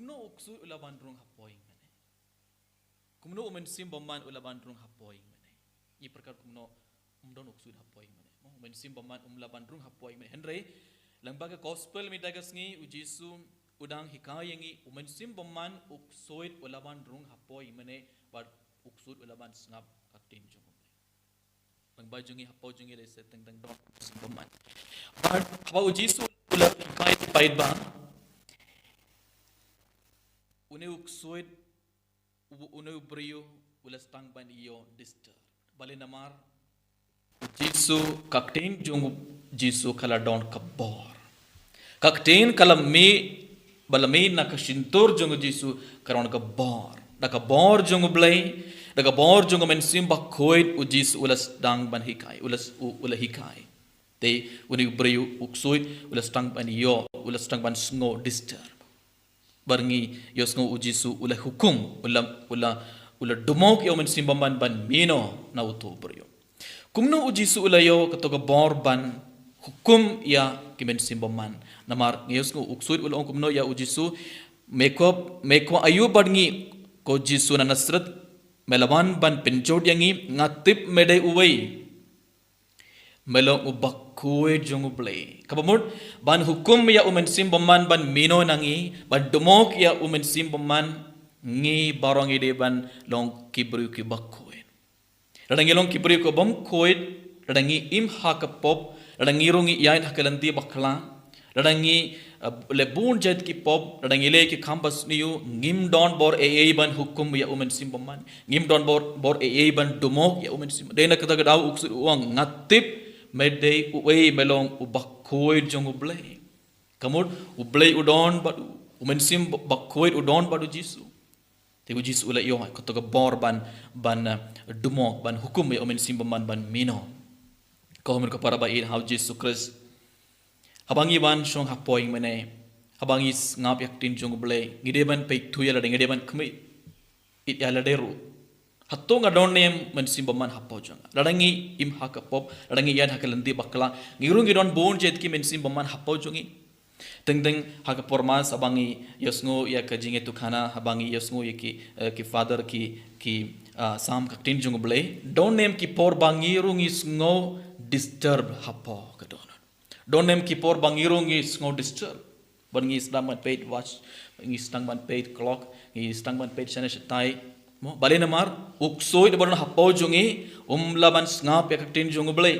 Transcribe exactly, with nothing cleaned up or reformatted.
Kumno u ksuid u la ban rung hapoh ïing mane? Kumno u Mynsiem Bymman u la ban rung hapoh ïing mane? Ngi pyrkhat kumno um don u ksuid hapoh ïing mane. Mo, u Mynsiem Bymman um la ban rung hapoh ïing mane. Hynrei lyngba ka gospel mynta ka sngi u Jisu u dang hikai ïa ngi u Mynsiem Bymman u ksuid u la ban rung hapoh ïing mane bad u ksuid u la ban sngap ka ktien jong u Blei. Lyngba jong ngi hapoh jong ngi lehse teng teng don u Mynsiem Bymman. Bad haba u Jisu u la hikai paidbah une u ksuid u-, une u briew u la sdang ban ïoh disturb. Balei? Namar u Jisu, ka ktien jong u Jisu ka la don ka bor. Ka ktien ka la mih, ba la mih na ka shyntur jong u Jisu ka don ka bor. Da ka bor jong u Blei, da ka bor jong u Mynsiem Bakhuid u Jisu u la sdang ban hikai, u la s-, u, u la hikai. Te une u briew u ksuid u la sdang ban ïoh, u la sdang ban sngew disturb. Bad ngi ïohsngew u Jisu u la hukum, u la, u la, u la dumok ïa u Mynsiem Bymman ban mino na uto u briew. Kumno u Jisu u la ïoh kato ka bor ban hukum ïa ki Mynsiem Bymman? Namar ngi ïohsngew u ksuid u la ong kumno ïa u Jisu, me kwah, me kwah aïu bad ngi ko Jisu na Nasareth, me la wan ban pynjot ïa ngi, nga tip me dei uwei. Me long u Bakhuid jong u Blei. Kaba mut, ban hukum ïa u Mynsiem Bymman ban mino na ngi, ban dumok ïa u Mynsiem Bymman, ngi baroh ngi dei ban long ki briew ki bakhuid. Lada ngi long ki briew ki bym khuid, lada ngi im ha ka pop, lada ngi rung ngi ïaid ha ka lynti bakla, lada ngi, eh, leh bun jait ki pop, lada ngi leh ki kam basniew, ngim don bor ei ei ban hukum ïa u Mynsiem Bymman. Ngim don bor, bor ei ei ban dumok ïa u Mynsiem. Dei na kata ka daw u ksuid u ong, nga tip me dei uwei, me long u Bakhuid jong u Blei. Ka mut u Blei u don bad u, u Mynsiem Bakhuid u don bad u Jisu. Te u Jisu u la ïoh kato ka bor ban, ban, eh, dumok, ban hukum ïa u Mynsiem Bymman ban mino. Ko hynmen ko para ba ïeit ha u Jisu Khrist. Haba ngi wan shong hapoh ïing mane, haba ngi sngap ïa ka ktien jong u Blei, ngi dei ban peit thuh ïa lade, ngi dei ban khmih ïa lade ruh. Hato nga don ne em Mynsiem Bymman hapoh jong nga? Lada ngi im ha ka pop, lada ngi ïaid ha ka lynti bakla, ngi ruh ngi don bun jait ki Mynsiem Bymman hapoh jong ngi. Teng teng ha ka por Mass haba ngi ïohsngew ïa ka jingïathuhkhana, haba ngi ïohsngew ïa ki, eh, ki Father ki, ki, ah, sam ka ktien jong u Blei. Don ne em ki por ba ngi ruh ngi sngew disturb hapoh ka dohnud? Don ne em ki por ba ngi ruh ngi sngew disturb? Bad ngi sdang ban peit watch, ngi sdang ban peit clock, ngi sdang ban peit shane shatai. Mo, balei? Namar u ksuid ba don hapoh jong ngi um lah ban sngap ïa ka ktien jong u Blei.